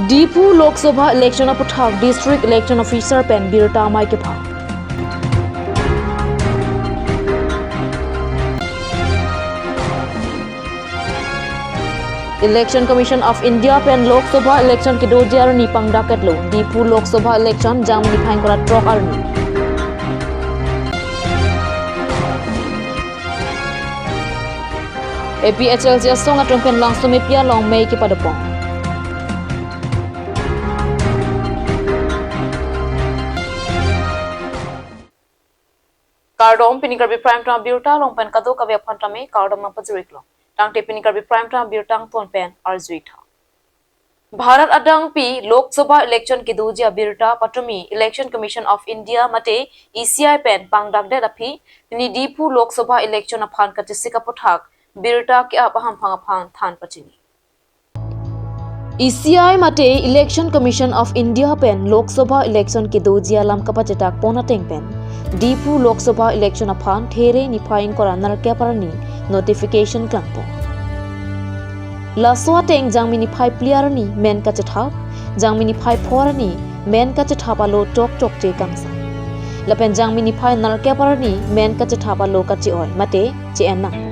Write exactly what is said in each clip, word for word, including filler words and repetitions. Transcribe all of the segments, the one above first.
Diphu Lok Sabha election aputhak District Election Officer pen birta amei kephan. Election Commission of India pen Lok Sabha election kedoji arni pangdaketlo. Diphu Lok Sabha election Jangmi niphai ingkoi ra throk arni. A P H L C asong atum pen Langsomepi along mei kepadopon. Kardom, pini Karbi Prime Time abirta along pen kadokave aphan tame kardom nangpajir-iklo. Tangte pini Karbi Prime Time abirta angton pen arju-ik tha. Bharat adangpi Lok Sabha election kedoji abirta patumi Election Commission of India mate E C I pen pangdakdet aphi, pini Diphu Lok Sabha election aphan kachesik aputhak birta ke-ap ahamphang aphan than pachini. E C I mate Election Commission of India pen Lok Sabha election kedoji alam kapachetak pon ateng pen Diphu Lok Sabha election aphan there niphai ingkoi ra nerkep arni notification klangpo. Laso ateng Jangmi niphai phli arni men kachethap, Jangmi niphai pho arni men kachethap alo tok chokche kangsai. Lapen Jangmi niphai nerkep arni men kachethap alo kache-oi mate che-en nangpo.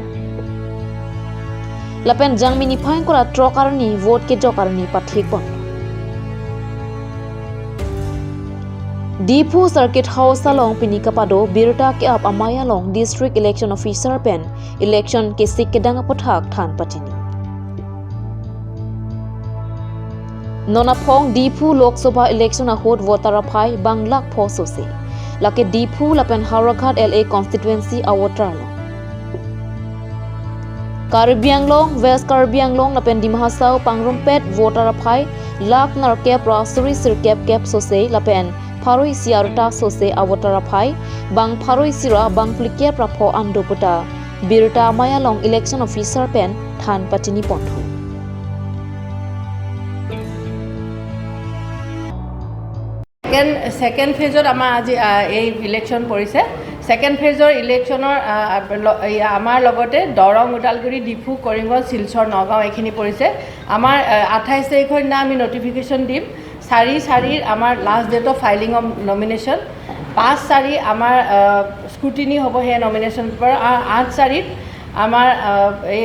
Lapen Jangmi niphai ingkoi ra throk arni vote kejok arni pathikpon. Diphu Circuit House along pini kapado birta ke-ap amei along District Election Officer pen election kesik kedang aputhak than pachini. Non aphong Diphu Lok Sabha election ahut voter aphai bang lakh pho sose. Lake Diphu lapen Howraghat L A constituency avoter along. Karbi Anglong, West Karbi Anglong lapen Dima Hasao pangrumpet voter aphai lakh nerkep ra suri sirkep kep sose lapen pharo isi arta sose avoter aphai bang pharo isi ra bang phlikep ra pho an do puta birta amei along Election Officer pen than pachiniponthu. Second second ফেজত আমাৰ আজি আহ, এই ইলেকশ্যন পৰিছে। ছেকেণ্ড ফেজৰ ইলেকশ্যনৰ আহ, ল- এই আমাৰ লগতে দৰং, ওদালগুৰি, ডিফু, কৰিমগঞ্জ, শিলচৰ, নগাঁও এইখিনি পৰিছে। আমাৰ আহ, আঠাইছ তাৰিখৰ দিনা আমি নটিফিকেশ্যন দিম। চাৰি চাৰিৰ আমাৰ last date of filing of nomination. পাঁচ চাৰি আমাৰ স্ক্ৰুটিনি হ'ব সেই নমিনেশ্যন পেপাৰ। আ- আঠ চাৰিত আমাৰ আহ, এই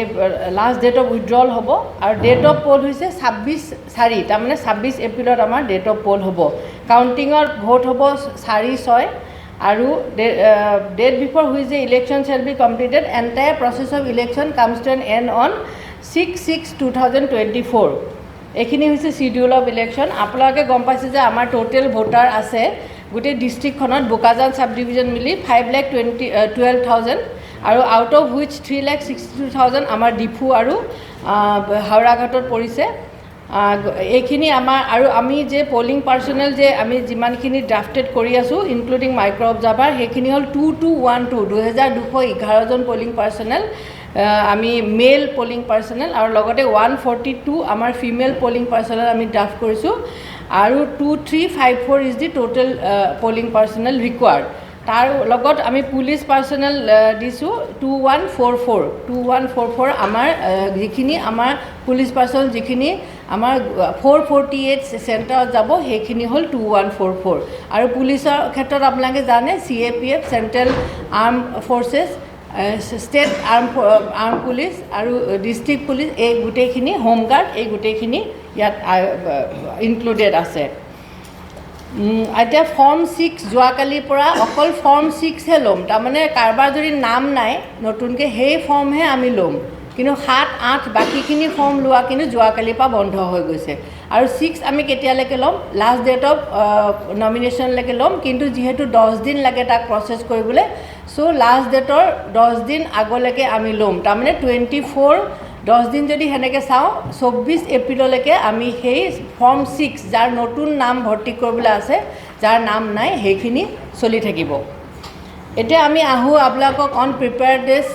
লাষ্ট ডেট অফ উইথড্ৰল হ'ব। আৰু ডেট অফ পল হৈছে ছাব্বিছ চাৰি, তাৰমানে ছাব্বিছ এপ্ৰিলত আমাৰ ডেট অফ পল হ'ব। কাউণ্টিঙৰ ভোট হ'ব চাৰি ছয়। আৰু date before which the election shall be completed, entire process of election comes to an end on six six two thousand twenty four। এইখিনি হৈছে চিডিউল অফ ইলেকশ্যন। আপোনালোকে গম পাইছে যে আমাৰ টোটেল ভোটাৰ আছে গোটেই ডিষ্ট্ৰিক্টখনত বোকাজান ছাব ডিভিজন মিলি five lakh twenty twelve thousand, আৰু out of which three lakh sixty two thousand আমাৰ ডিফু আৰু আহ, হাওৰাঘাটত পৰিছে। আহ, গ- এইখিনি আমাৰ আৰু আমি যে পলিং পাৰ্চনেল যে আমি যিমানখিনি ড্ৰাফটেড কৰি আছোঁ, ইনক্লুডিং মাইক্ৰ অবজাৰ্ভাৰ, সেইখিনি হ'ল টু টু ওৱান টু, দুহেজাৰ দুশ এঘাৰজন পলিং পাৰ্চনেল, আহ, আমি মেল পলিং পাৰ্চনেল আৰু লগতে ওৱান ফৰ্টি টু আমাৰ ফিমেল পলিং পাৰ্চনেল আমি ড্ৰাফট কৰিছোঁ। আৰু two three five four is the total polling personnel required। তাৰ লগত আমি পুলিচ পাৰ্চনেল দিছোঁ two one four four. Two one four four আমাৰ আহ, যিখিনি আমাৰ পুলিচ পাৰ্চনেল যিখিনি আমাৰ ফ'ৰ ফৰ্টি এইট চেণ্টাৰত যাব, সেইখিনি হ'ল টু ওৱান ফ'ৰ ফ'ৰ। আৰু পুলিচৰ ক্ষেত্ৰত আপোনালোকে জানে, C A P F, central arm forces, state arm arm police আৰু ডিষ্ট্ৰিক্ট পুলিচ, এই গোটেইখিনি, হোমগাৰ্ড, এই গোটেইখিনি ইয়াত ইনক্লুডেড আছে। উম, এতিয়া ফৰ্ম ছিক্স যোৱাকালিৰ পৰা অকল ফৰ্ম ছিক্সহে ল'ম, তাৰমানে কাৰোবাৰ যদি নাম নাই নতুনকৈ, সেই ফৰ্মহে আমি ল'ম। কিন্তু সাত আঠ বাকীখিনি ফৰ্ম লোৱা কিন্তু যোৱাকালিৰ পৰা বন্ধ হৈ গৈছে। আৰু ছিক্স আমি কেতিয়ালৈকে ল'ম? লাষ্ট ডেট অফ নমিনেশ্যনলৈকে ল'ম। কিন্তু যিহেতু দহ দিন লাগে তাক প্ৰচেছ কৰিবলৈ, চ' লাষ্ট ডেটৰ দহ দিন আগলৈকে আমি ল'ম। তাৰমানে টুৱেণ্টি ফ'ৰ, দহ দিন যদি সেনেকৈ চাওঁ, চৌব্বিছ এপ্ৰিললৈকে আমি সেই ফৰ্ম ছিক্স, যাৰ নতুন নাম ভৰ্তি কৰিবলৈ আছে, যাৰ নাম নাই, সেইখিনি চলি থাকিব। এতিয়া আমি আহোঁ আপোনালোকক অন প্ৰিপেয়াৰ্ডনেছ,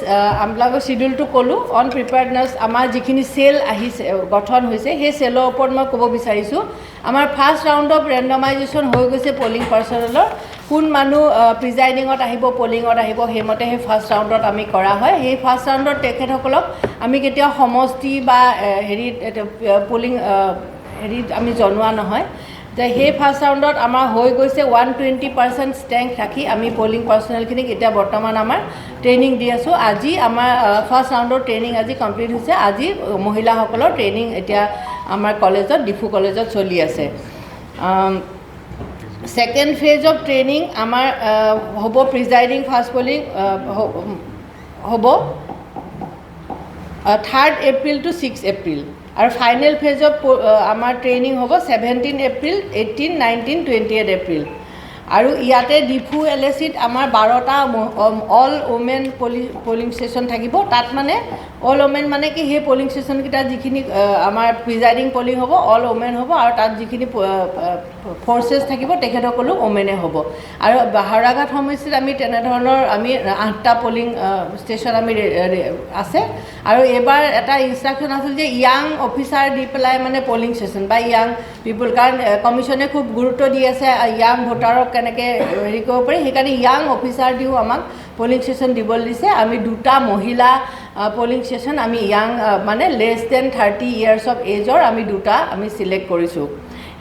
আপোনালোকক চিডিউলটো ক'লোঁ। অন প্ৰিপেয়াৰ্ডনেছ আমাৰ যিখিনি চেল আহিছে, গঠন হৈছে, সেই চেলৰ ওপৰত মই ক'ব বিচাৰিছোঁ। আমাৰ ফাৰ্ষ্ট ৰাউণ্ড অফ ৰেণ্ডমাইজেশ্যন হৈ গৈছে পলিং পাৰ্চনেলৰ। কোন মানুহ প্ৰিজাইডিঙত আহিব, পলিঙত আহিব, সেইমতে সেই ফাৰ্ষ্ট ৰাউণ্ডত আমি কৰা হয়। সেই ফাৰ্ষ্ট ৰাউণ্ডত তেখেতসকলক আমি কেতিয়াও সমষ্টি বা এ, হেৰিত এইটো, এ, পলিং এ, হেৰিত আমি জনোৱা নহয়। যে সেই ফাৰ্ষ্ট ৰাউণ্ডত আমাৰ হৈ গৈছে, ওৱান টুৱেণ্টি পাৰ্চেণ্ট ষ্ট্ৰেংথ ৰাখি আমি পলিং পাৰ্চনেলখিনিক এতিয়া বৰ্তমান আমাৰ ট্ৰেইনিং দি আছোঁ। আজি আমাৰ ফাৰ্ষ্ট ৰাউণ্ডৰ ট্ৰেইনিং আজি কমপ্লিট হৈছে। আজি মহিলাসকলৰ ট্ৰেইনিং এতিয়া আমাৰ কলেজত, ডিফু কলেজত চলি আছে। ছেকেণ্ড ফেজ অফ ট্ৰেইনিং আমাৰ আহ, হ'ব প্ৰিজাইডিং ফাৰ্ষ্ট পলিং আহ, হ- হ'ব third April to six April. আৰু ফাইনেল ফেজত প- আহ, আমাৰ ট্ৰেইনিং হ'ব seventeen April, eighteen, nineteen, twenty eight April. আৰু ইয়াতে ডিফু এল এ চিত আমাৰ বাৰটা অল উমেন পলি পলিং ষ্টেচন থাকিব। তাত মানে অল উমেন মানে কি, সেই পলিং ষ্টেচনকেইটাত যিখিনি আহ, আমাৰ প্ৰিজাইডিং পলিং হ'ব, অল উমেন হ'ব। আৰু তাত যিখিনি প- আহ, ফ'ৰ্চেছ থাকিব, তেখেতসকলো উমেনে হ'ব। আৰু হাওৰাঘাট সমষ্টিত আমি তেনেধৰণৰ আমি আঠটা পলিং আহ, ষ্টেচন আমি ৰে- ৰে- আছে। আৰু এইবাৰ এটা ইনষ্ট্ৰাকশ্যন আছিল যে য়াং অফিচাৰ দি পেলাই মানে পলিং ষ্টেচন বা য়াং পিপুল, কাৰণ আহ, কমিশ্যনে খুব গুৰুত্ব দি আছে আহ, য়াং ভোটাৰক কেনেকে হেৰি কৰিব পাৰি। সেইকাৰণে য়াং অফিচাৰ দিও আমাক পলিং ষ্টেচন দিবলৈ দিছে। আমি দুটা মহিলা আহ, পলিং ষ্টেচন আমি য়াং আহ, মানে less than thirty years of এজৰ আমি দুটা আমি ছিলেক্ট কৰিছোঁ।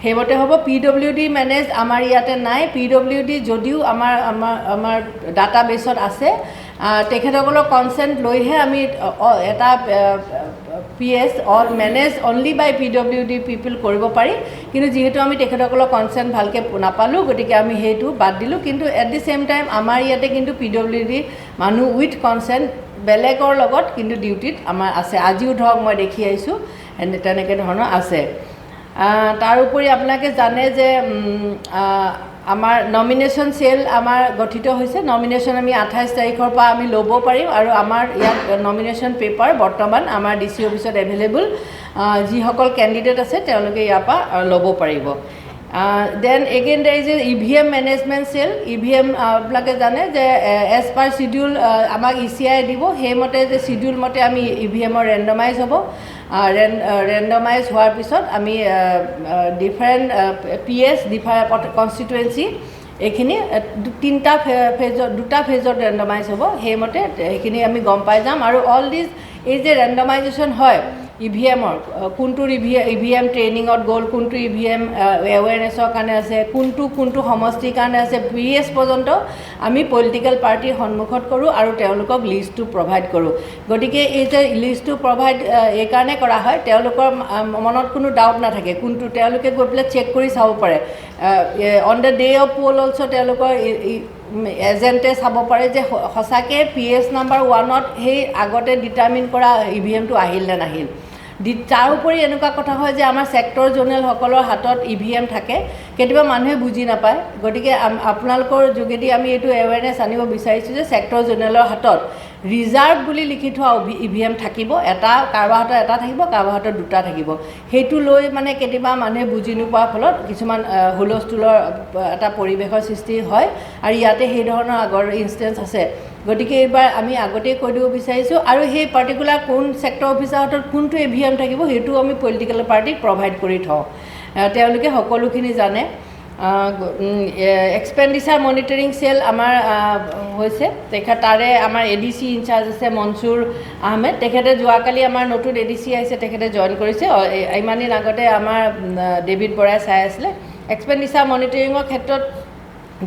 সেইমতে হ'ব। পি ডব্লিউ ডি মেনেজ আমাৰ ইয়াতে নাই। পি ডব্লিউ ডি যদিও আমাৰ আমাৰ আমাৰ ডাটা বেছত আছে, আহ, তেখেতসকলৰ কনচেণ্ট লৈহে আমি আহ, অ- এটা P S all manage only by P W D people কৰিব পাৰি। কিন্তু যিহেতু আমি তেখেতসকলৰ কনচেণ্ট ভালকৈ নাপালোঁ, গতিকে আমি সেইটো বাদ দিলোঁ। কিন্তু এট দি ছেম টাইম আমাৰ ইয়াতে কিন্তু পি ডব্লিউ ডি মানুহ উইথ কনচেণ্ট বেলেগৰ লগত কিন্তু ডিউটিত আমাৰ আছে। আজিও ধৰক মই দেখি আহিছোঁ, এনে তেনেকৈ ধৰণৰ আছে। আহ, তাৰ উপৰি আপোনালোকে জানে যে উম, আহ, আমাৰ নমিনেশ্যন চেল আমাৰ গঠিত হৈছে। নমিনেশ্যন আমি আঠাইছ তাৰিখৰ পৰা আমি ল'ব পাৰিম আৰু আমাৰ ইয়াত নমিনেশ্যন পেপাৰ বৰ্তমান আমাৰ ডি চি অফিচত এভেইলেবল। যিসকল কেণ্ডিডেট আছে তেওঁলোকে ইয়াৰ পৰা আহ, ল'ব পাৰিব। Then again there is a E V M management cell. E V M আপোনালোকে জানে যে এজ পাৰ চিডিউল আমাক ই চি আই দিব, সেইমতে যে চিডিউল মতে আমি ই ভি এমৰ ৰেণ্ডমাইজ হ'ব। ৰেণ্ডমাইজ হোৱাৰ পিছত আমি different P S different constituency এইখিনি আহ, দু- তিনিটা ফে- ফেজত দুটা ফেজত ৰেণ্ডমাইজ হ'ব। সেইমতে সেইখিনি আমি গম পাই যাম। আৰু অল দিজ এই যে ৰেণ্ডমাইজেশ্যন হয় ই ভি এমৰ, কোনটো ই ভি এম ট্ৰেইনিঙত গ'ল, কোনটো ই ভি এম এৱেৰনেছৰ কাৰণে আছে, কোনটো কোনটো সমষ্টিৰ কাৰণে আছে, পি এছ পৰ্যন্ত আমি পলিটিকেল পাৰ্টিৰ সন্মুখত কৰোঁ আৰু তেওঁলোকক লিষ্টটো প্ৰভাইড কৰোঁ। গতিকে এই যে লিষ্টটো প্ৰভাইড এইকাৰণে কৰা হয়, তেওঁলোকৰ আহ, মনত কোনো ডাউট নাথাকে, কোনটো তেওঁলোকে গৈ পেলাই চেক কৰি চাব পাৰে। On the day of poll also' তেওঁলোকৰ ই- ই- উম, এজেণ্টে চাব পাৰে যে স- সঁচাকৈ পি এছ নাম্বাৰ ওৱানত সেই আগতে ডিটাৰমিন কৰা ই ভি এমটো আহিল নে নাহিল। দি- তাৰ উপৰি এনেকুৱা কথা হয় যে আমাৰ ছেক্টৰ জনেৰেলসকলৰ হাতত ই ভি এম থাকে, কেতিয়াবা মানুহে বুজি নাপায়। গতিকে আম- আপোনালোকৰ যোগেদি আমি এইটো এৱেৰনেছ আনিব বিচাৰিছোঁ যে ছেক্টৰ জনেৰেলৰ হাতত ৰিজাৰ্ভ বুলি লিখি থোৱা ই ভি এম থাকিব, এটা কাৰোবাৰ হাতত এটা থাকিব, কাৰোবাৰ হাতত দুটা থাকিব। সেইটো লৈ মানে কেতিয়াবা মানুহে বুজি নোপোৱাৰ ফলত কিছুমান আহ, হুলস্থুলৰ আহ, এটা পৰিৱেশৰ সৃষ্টি হয়। আৰু ইয়াতে সেই ধৰণৰ আগৰ ইনষ্টেঞ্চ আছে। গতিকে এইবাৰ আমি আগতেই কৈ দিব বিচাৰিছোঁ আৰু সেই পাৰ্টিকুলাৰ কোন ছেক্টৰ অফিচাৰ হাতত কোনটো ই ভি এম থাকিব, সেইটো আমি পলিটিকেল পাৰ্টিক প্ৰভাইড কৰি থওঁ। আহ, তেওঁলোকে সকলোখিনি জানে। এক্সপেণ্ডিচাৰ মনিটৰিং চেল আমাৰ আহ, হৈছে, তেখেত তাৰে আমাৰ এ ডি চি ইনচাৰ্জ আছে মনচুৰ আহমেদ। তেখেতে যোৱাকালি আমাৰ নতুন এ ডি চি আহিছে, তেখেতে জইন কৰিছে। অ, এ- ইমান দিন আগতে আমাৰ উম, ডেভিড বৰাই চাই আছিলে। এক্সপেণ্ডিচাৰ মনিটৰিঙৰ ক্ষেত্ৰত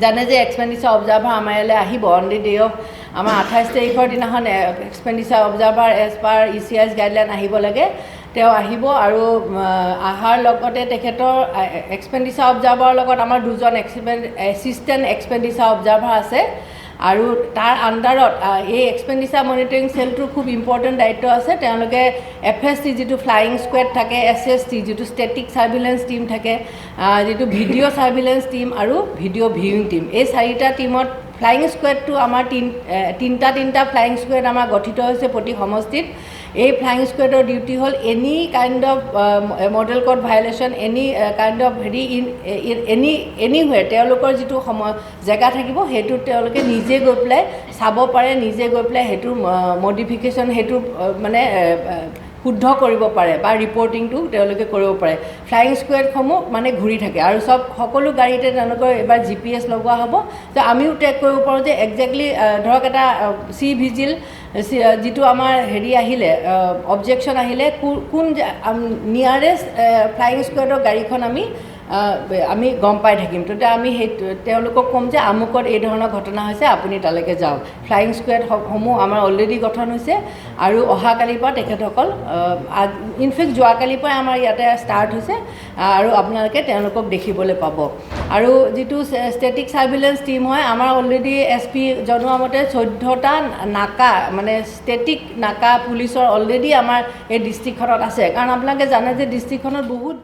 জানে যে এক্সপেণ্ডিচাৰ অবজাৰ্ভাৰ আমাৰ ইয়ালৈ আহিব অন দি ডে অফ আমাৰ আঠাইছ তাৰিখৰ দিনাখন এক্সপেণ্ডিচাৰ অবজাৰ্ভাৰ এজ পাৰ ই চি আইছ গাইডলাইন আহিব লাগে। তেওঁ আহিব আৰু উম, অহাৰ লগতে তেখেতৰ এক্সপেণ্ডিচাৰ অবজাৰ্ভাৰৰ লগত আমাৰ দুজন এক্সিপেণ্ড এছিষ্টেণ্ট এক্সপেণ্ডিচাৰ অবজাৰ্ভাৰ আছে। আৰু তাৰ আণ্ডাৰত আহ, এই এক্সপেণ্ডিচাৰ মনিটৰিং চেলটোৰ খুব ইম্পৰ্টেণ্ট দায়িত্ব আছে। তেওঁলোকে এফ এছ টি যিটো ফ্লাইং স্কোৱাড থাকে, এছ এছ টি যিটো ষ্টেটিক চাৰ্ভিলেঞ্চ টিম থাকে, আহ, যিটো ভিডিঅ' চাৰ্ভিলেঞ্চ টিম আৰু ভিডিঅ' ভিউইং টিম, এই চাৰিটা টিমত ফ্লাইং স্কোৱাডটো আমাৰ তিন এ, তিনটা তিনটা ফ্লাইং স্কোৱাড আমাৰ গঠিত হৈছে প্ৰতি সমষ্টিত। এই ফ্লাইং স্কোৱাডৰ ডিউটি হ'ল any kind of model code violation, any kind of হেৰি ইন এনি এনিহুৱে তেওঁলোকৰ যিটো সময় জেগা থাকিব, সেইটোত তেওঁলোকে নিজে গৈ পেলাই চাব পাৰে, নিজে গৈ পেলাই সেইটো মডিফিকেশ্যন, সেইটো আহ, মানে আহ, শুদ্ধ কৰিব পাৰে বা ৰিপৰ্টিংটো তেওঁলোকে কৰিব পাৰে। ফ্লাইং স্কোৱাডসমূহ মানে ঘূৰি থাকে আৰু চব সকলো গাড়ীতে তেওঁলোকৰ এইবাৰ জি পি এছ লগোৱা হ'ব। তো আমিও ট্ৰেক কৰিব পাৰোঁ যে একজেক্টলি ধৰক এটা চি ভিজিল চি-, যিটো আমাৰ হেৰি আহিলে, অবজেকশ্যন আহিলে, কো-, কোন নিয়াৰেষ্ট ফ্লাইং স্কোৱাডৰ গাড়ীখন আমি, আহ, আমি গম পাই থাকিম। তেতিয়া আমি সেই, তেওঁলোকক ক'ম যে আমুকত এই ধৰণৰ ঘটনা হৈছে, আপুনি তালৈকে যাওক। ফ্লাইং স্কোৱাড স-, সমূহ আমাৰ অলৰেডি গঠন হৈছে আৰু অহাকালিৰ পৰা তেখেতসকল, ইনফেক্ট যোৱাকালিৰ পৰাই আমাৰ ইয়াতে ষ্টাৰ্ট হৈছে, আহ, আৰু আপোনালোকে তেওঁলোকক দেখিবলৈ পাব। আৰু যিটো ষ্টেটিক চাৰ্ভিলেঞ্চ টিম হয়, আমাৰ অলৰেডি এছ পি জনোৱা মতে চৈধ্যটা নাকা, মানে ষ্টেটিক নাকা পুলিচৰ অলৰেডি আমাৰ এই ডিষ্ট্ৰিক্টখনত আছে। কাৰণ আপোনালোকে জানে যে ডিষ্ট্ৰিক্টখনত বহুত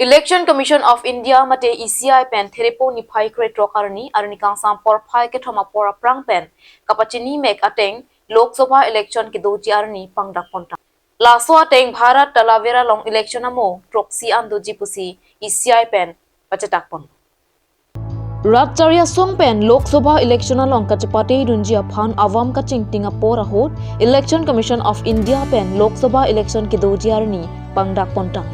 Election Commission of India mate E C I pen Therepo niphai krethrok arni, arni kangsam porphai kethom apor aphrang pen kapachini mek ateng Lok Sabha election kedoji arni pangdak pontang. Laso ateng Bharat Talavera along election amo throksi an doji pusi E C I pen pachetak pon. Rat chari asong pen Lok Sabha election along kachepate dunji aphan avam kachingting apor ahut Election Commission of India pen Lok Sabha election kedoji arni pangdak pontang.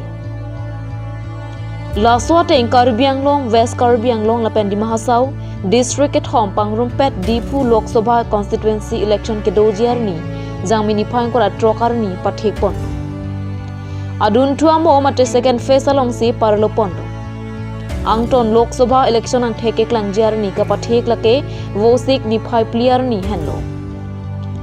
Laso ateng Karbi Anglong, West Karbi Anglong lapen Dima Hasao district kethom pangrumpet Diphu Lok Sabha constituency election kedoji arni Jangmi niphai ingkoi ra throk arni pathek pon. Adunthu amo mate second phase alongsi parlo pon. Angton Lok Sabha election angthek keklangji arni kapathek lake Vosik niphai phli arni henlo.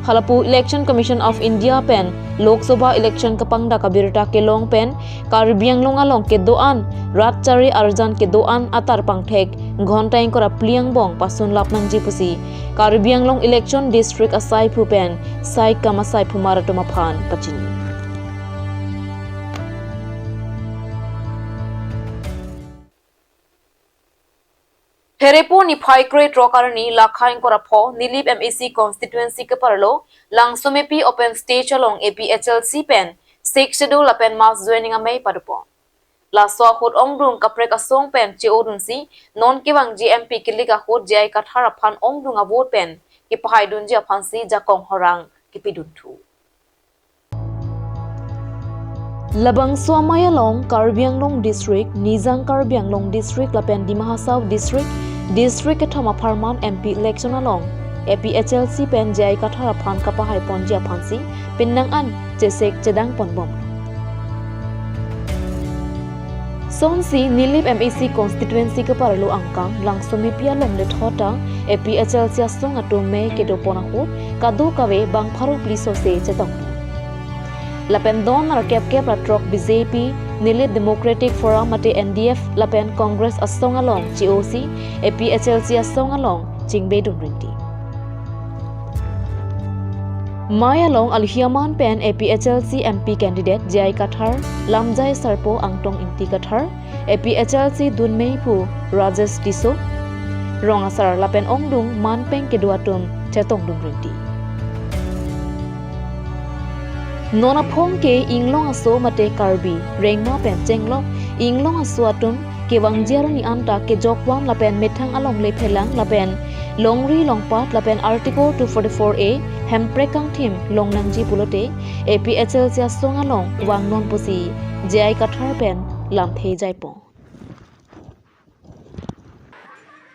Halapu Election Commission of India pen Lok Sabha election kapangdak abirta kelong pen Karbi Anglong along kedo-an rat chari arjan kedo-an atar pangthek ghonta ingkoi ra phli angbong pasun lap nangji pusi Karbi Anglong election district asaiphu pen sai kam asaiphu maratum aphan pachini. Therepo niphai krethrok arni lakha ingkoi ra pho Nilip M A C constituency keparlo Langsomepi open stage along A P H L C pen Sixth Schedule lapen mass joining amei padopo. Laso ahut ongdung kaprek asong pen che-o dunsi non kevangji M P kilik ahut J I Kathar aphan ongdung avote pen kepahai dunji aphansi jakong horang kepidunthu. Labangso amei along Karbi Anglong district, Nijang Karbi Anglong district lapen Dima Hasao district, district kethom apharman M P election along A P H L C pen J I Kathar aphan kapahai ponji aphansi pinnang an chesek chedang ponbom. Sonsi Nilip M A C constituency keparlo angkang Langsomepi along lethot ta A P H L C asong atum mei kedo pon ahut kadokave bang pharo phli sose chetong. Lapen don ra kep kep ra throk B J P, Nilip Democratic Forum mate N D F lapen Congress asong along che-osi A P H L C asong along chingbe dun rinti. Mei along alhi aman pen A P H L C M P candidate J I Kathar, Lamjai Sarpo Angtong Ingti Kathar, A P H L C dunmeiphu Rajesh Tisso, rong asar lapen ongdung manpeng kedo atum chetong dun rinti. Non aphong ke inglong aso mate Karbi, rengma pen chenglok inglong aso atum kevangji arni anta kejokvan lapen methang alongle phelang lapen longri longpat lapen Article two forty-four A hemprek kangthim long nangji pulote A P H L C asong along vangnon pusi J I Kathar pen lamthe jaipon.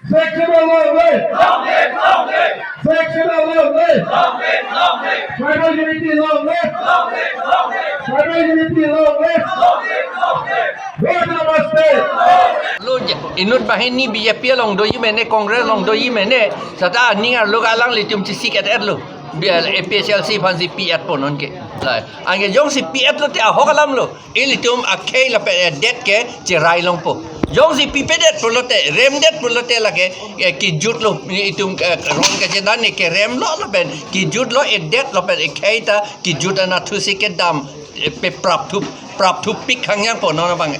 Sixth Schedule long live! Long live, long live! Sixth Schedule long live! Long live, long live! Tribal unity long live! Long live, long live! Tribal unity long live! Long live, long live! Vote namaste! Lo je, inut banghini B J P along doji mene, Congress along doji mene, seta aning arlo alanglitum chesik et-et lo. Bi-, A P H L C aphansi pi-et pon non ke. Lai, anke jongsi pi-et lote ahok alam lo. Ilitum akhei lapen edet ke cherai longpo. Jongsi pipedet pulote, remdet pulote lake, eh, kejut lo, itum, eh, rong kechedan ni kerem lo lapen kejut lo, edet lapen ekhei ta kejut anatthu si kedam, eh, pe prapthu, prapthu pik hangyang po non abang.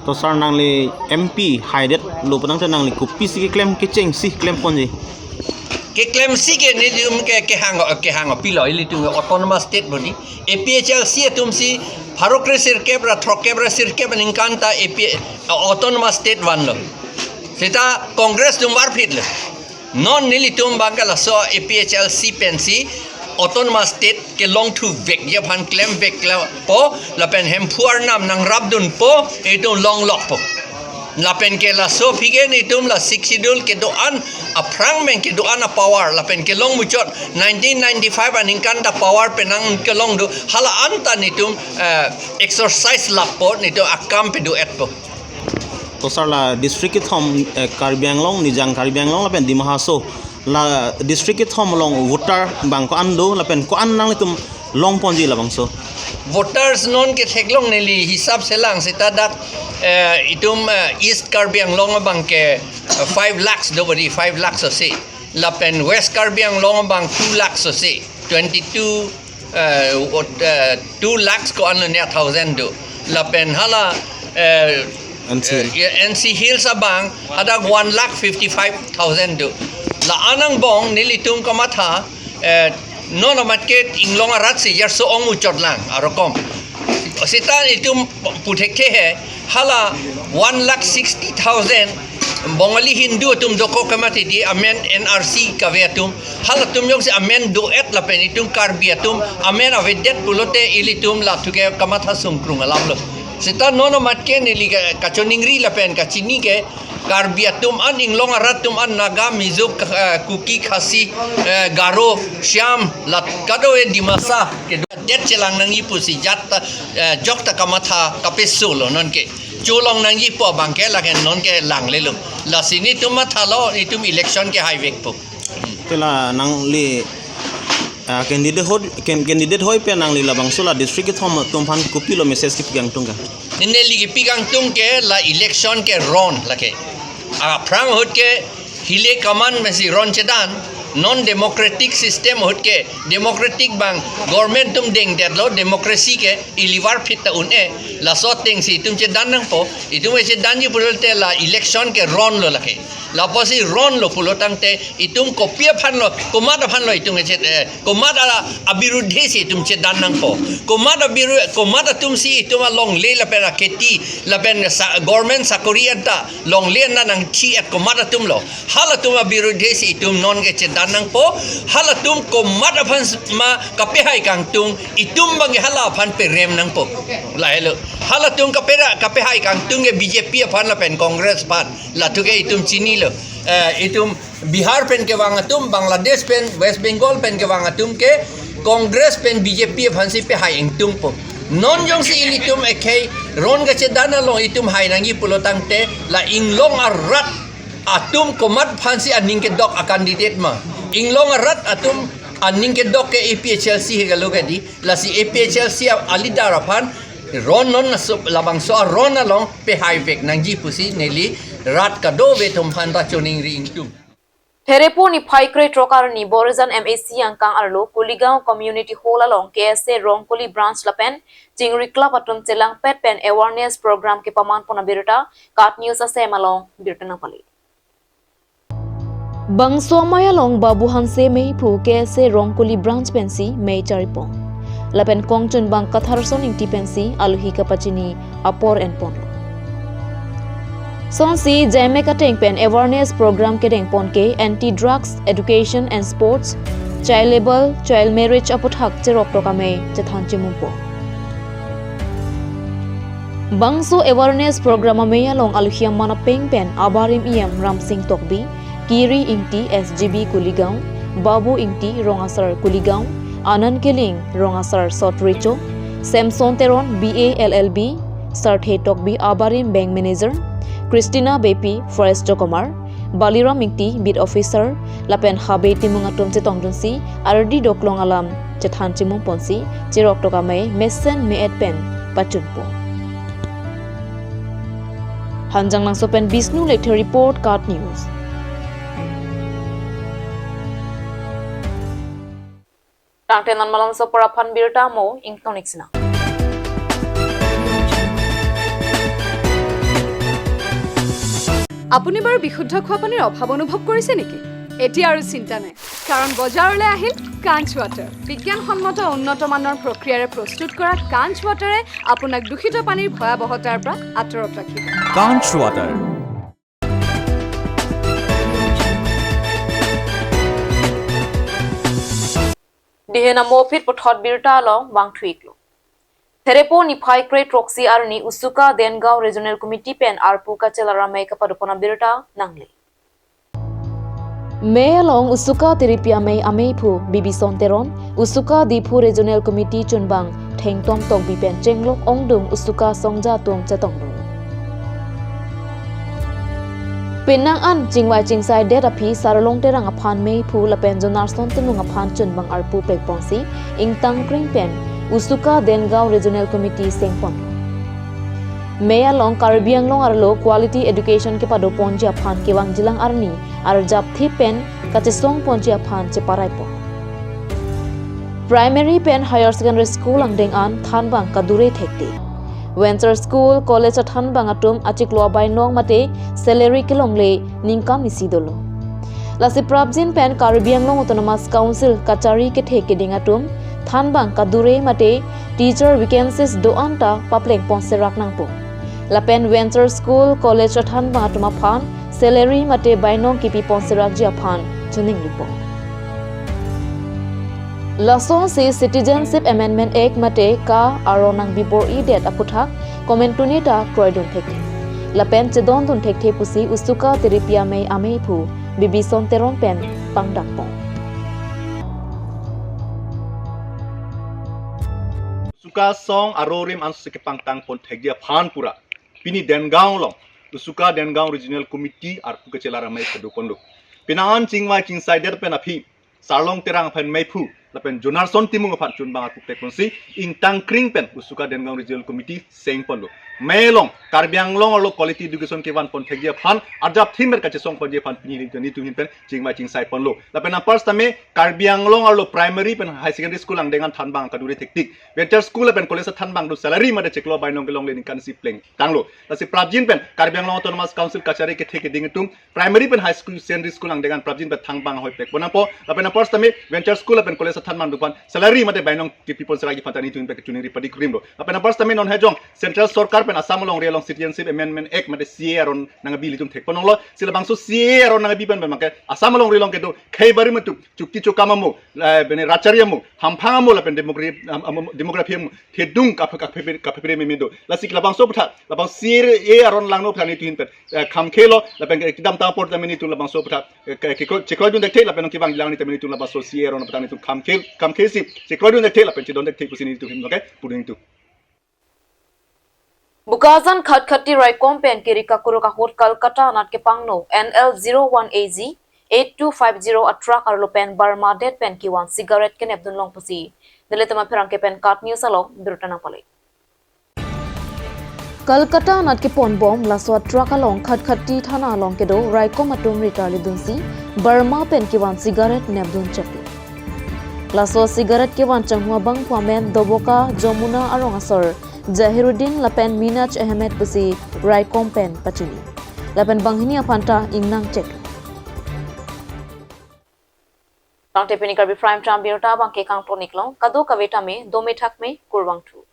To sir, nangli M P haidet lo pu nangte nangli kopisi keklem kechengsi klem ponji? Keklemsi ke nelitum ke, kehang, kehang pilo, ilitum ke autonomous state boni. A P H L C atumsi pharo kre sirkep ra throkkep ra sirkep aningkan ta A P, autonomous state vanlo. Seta Congress atum varphit lo. Non nelitum abang ke laso A P H L C pensi autonomous state kelongthu vekji aphan klemvek lapo, lapen Hemphu arnam nangrapdunpo, itum longlokpo. Lapen ke laso aphi ke netum la Sixth Schedule kedo-an aphrang pen kedo-an a-power lapen kelong muchot nineteen ninety-five aningkan ta power penang kelong do hala anta netum, eh, exercise lappo netum akam pedo-etpo. To sir, la district kethom, eh, Karbi Anglong, Nijang Karbi Anglong lapen Dima Hasao, la district kethom along voter bang ko-an do lapen ko-an nanglitum longponji labangso? Voters non ke theklong neli hisap selang seta dak, eh, itum, eh, East Karbi Anglong abang ke, eh, five lakhs do bodi, five lakhs ose. Lapen West Karbi Anglong abang two lakhs ose. Twenty-two, eh, vot-, eh, two lakhs ko-an lo ne thousand do. Lapen hala, eh, N C Hills. Eh, N C Hills abang hadak one lakh fifty-five thousand do. La-an angbong nelitum kamatha, eh, non amat ke inglong arat si jarso ong muchot lang arokom. Seta itum puthekthe he, hala one lakh sixty thousand Bongali Hindu atum dokok kamatha di amen N R C kave atum. Halatum jongsi amen do-et lapen itum Karbi atum amen avedet pulote ilitum lathu ke kamatha sungkrung alam lo. Seta non amat ke neli ka-, kachoningri lapen kachini ke Karbi atum an, inglong arat atum an, Naga, Mizo, K-, eh, Kuki, Khasi, eh, Garo, Shyam, la kadokave Dimasa kedo-det chelang nangji pusi jat ta, eh, jok ta kamatha kapeso lo non ke. Cholong nangji pu abang ke lake non ke langlelo. Lasi netum mathalo, netum election ke haivekpo. Te la nangli, ah, candidate hoi, can-, candidate hoi pen nangli labangso la district kethom atum aphan kopilo message kepi kangtung ke? Neli kepi kangtung ke la election ke ron lake. Aphrang ahut ke hile kaman mesi ron chedan, non democratic system ahut ke democratic bang government atum dengdetlo, democracy ke ilivar phit ta un-e, laso atengsi itum chedan nangpo, itum chedanji pulote la election ke ron lo lake. Lapusi ron lo pulo tangte itum kopi aphan lo, komat aphan lo itum che, eh, komat a, abirudhe si itum chedan nangpo. Komat abiru-, komat atum si itum alongle lapen akheti, lapen sa-, government sakori anta longle anta nangthi-et komat atum lo. Halatum abirudhe si itum non ke chedan nangpo. Halatum komat aphan s-, ma kapehai kangtung, itum abang ke hala aphan perem nangpo. Lahelo. Halatum kapera-, kapehai kangtung ke B J P aphan lapen Congress aphan. Lathu ke itum chinilo. Eh, itum Bihar pen kevang atum, Bangladesh pen, West Bengal pen kevang atum ke Congress pen B J P aphan si pehai ingtungpo. Non jongsi ilitum ekhei ron kachedan along itum hai nangji pulo tangte la inglong arat atum komat aphan si aning kedok a-candidate ma. Inglong arat atum aning kedok ke A P H L C he galo ke di, lasi A P H L C a-, a-leader aphan ron non naso labangso aron along pehaivek nangji pusi neli rat kadokave atum aphan ta choningri ingtung. Pherepo niphai krethrok arni Bokajan M A C angkang arlo Kuligaon Community Hall along K S A Rongkuli Branch lapen Chingri Club atum chelangpet pen awareness program kepamanpon abirta KAT News asem along birta nangpale. Bangso amei along Babu Hanse meiphu K S A Rongkuli Branch pensi mei charipon. Lapen kongchunbang Katharson Ingti pensi alohi kapachini apor enponlo. Sonsi J M A kateng pen awareness program kedengpon ke Anti Drugs, Education and Sports, Child Labour, Child Marriage aputhak cheroktok amei chethan chimumpo. Bangso awareness program amei along alohi aman apeng pen abarim E M Ramsing Tokbi, Kiri Ingti S G B Kuligaon, Babu Ingti Rong Asar Kuligaon, Anand Killing Rong Asar South Recho, Samson Teron B A L L B, Sarthe Tokbi abarim Bank Manager, Christina Beypi Forest Chokomar, Baliram Ingti Beat Officer, lapen Habe Timung atum chetongdunsi ardi doklong alam chethan chimumponsi cheroktok amei mesen me-et pen pachunpo. Hanjanglangso pen Bishnu Lekthe report, KAT News. Tangte non malomso poraphan birta mo ingtoniksina. আপুনি বাৰু বিশুদ্ধ খোৱা পানীৰ অভাৱ অনুভৱ কৰিছে নেকি? এতিয়া আৰু চিন্তা নাই, কাৰণ বজাৰলৈ আহিল কাঞ্চ ৱাটাৰ। বিজ্ঞানসন্মত উন্নত মানৰ প্ৰক্ৰিয়াৰে প্ৰস্তুত কৰা কাঞ্চ ৱাটাৰে আপোনাক দূষিত পানীৰ ভয়াৱহতাৰ পৰা আঁতৰত ৰাখিব। Kanch Water. Dihen amo aphi puthot birta along vangthu-iklo. Therepo niphai kre throksi arni Usuka Dengaon Regional Committee pen arpu kachelar amei kapadopon abirta nangle. Mei along Usuka Tiripi Amei ameiphu Bibison Teron, Usuka Diphu Regional Committee chunbang Thengtom Tokbi pen chenglok ongdung Usuka Songja atum chetongdun. Penang an chingvai chingsai det aphi Sarlong Terang aphan meiphu lapen Jonarson Timung aphan chunbang arpu pekponsi ingtangkring pen Usuka Dengaon Regional Committee sengpon. Mei along Karbi Anglong arlo quality education kepadoponji aphan kevangjilang arni arjapthip pen kachesongponji aphan cheparaipo. Primary pen Higher Secondary School angdeng an thanbang kadure thekte. Venture School, College athanbang atum achiklo abainong mate salary kelongle ningkan isi dolo. Lasi prapjin pen Karbi Anglong Autonomous Council kachari kethe keding atum thanbang kadure mate teacher vacancies do-an ta paplengpon serak nangpo. Lapen Venture School, College athanbang atum aphan salary mate bainong kipi ponserakji aphan choningripo. Lasonsi Citizenship Amendment Act mate ka aron nangbibor-idet aphuthak komentune ta kroidun thekthe. Lapen chedondun thekthe pusi Usuka Tiripi Amei ameiphu Bibison Teron pen pangdakpon. Usuka song arorim ansi kepangtangpon thekji aphan pura pini Dengaon along Usuka Dengaon Regional Committee arpu kachelar amei padoponlo. Penang an chingvai chingsai det pen aphi Sarlong Terang aphan meiphu lapen Jonarson Timung aphan chunbang arpu pekponsi ingtangkring pen Usuka Dengaon Regional Committee sengponlo. Mei along Karbi Anglong arlo quality education kevanpon thekji aphan arjapthip pen kachesongponji aphan pini nelitum ahin pen chingvai chingsaiponlo. Lapen apar sitame Karbi Anglong arlo primary pen higher secondary school angdeng an thanbang kadure thektik. Venture School lapen college thanbang atum salary mate chiklo abainong kelongle ningkan isi plengtanglo. Lasi prapjin pen Karbi Anglong Autonomous Council kachari kethe keding atum primary pen high school, secondary school angdeng an prapjin pen thanbang ahoi pekpon nangpo. Lapen apar sitame Venture School lapen college thanbang atum aphan salary mate bainong kipipon serakji aphan ta nelitum ahin pen kachiningri padik rimlo. Lapen apar sitame non hejong Central Sorkar pen Assam alongri along Citizenship Amendment Act mate C A A aron nangbi ilitum thekpon longlo. Si labangso C A A aron nangbi pen pen make Assam alongri along kedo khei barim atum chukti chukam amo, eh, bene rachari amo, hamphang amo lapen democracy, am-, am-, demography amo, thedung kaphe-, kaphe-, kaphephere meme do. Lasi labangso aphuthak, labang C A A aron langno aphuthak nelitum ahin pen, eh, khamkhelo, lapen kedamtang apor tame nelitum labangso aphuthak, eh, ke-, ke-, chekroidun thekthe, lapen nong kevangjilang ni tame nelitum labangso C A A aron aphuthak nelitum khamkhel, khamkhesi, chekroidun thekthe, lapen chedon thekthe pusi nelitum ahin, okay? Pudun tu. Bokajan Khatkhati raikom pen kiri kakuruk ahut Kolkata anat kepangno N L zero one A G eight two five zero a truck arlo pen Burma det pen kevan cigarette kenepdun long pusi nelitum apherangke pen KAT News along birta nangpale. Kolkata anat keponbom laso a truck along Khatkhati thana along kedo raikom atum ritarlidunsi Burma pen kevan cigarette nepdun cheklo. Laso cigarette kevan changhu abangphu amen Doboka Jomuna arong asor Zahiruddin lapen Minaj Ahmed pusi raikom pen pachini. Lapen banghini aphan ta ingnang chek. Tangte pini Karbi Prime Time birta abangke kangton-iklong, kadokave tame dome thakme, kurvangthu.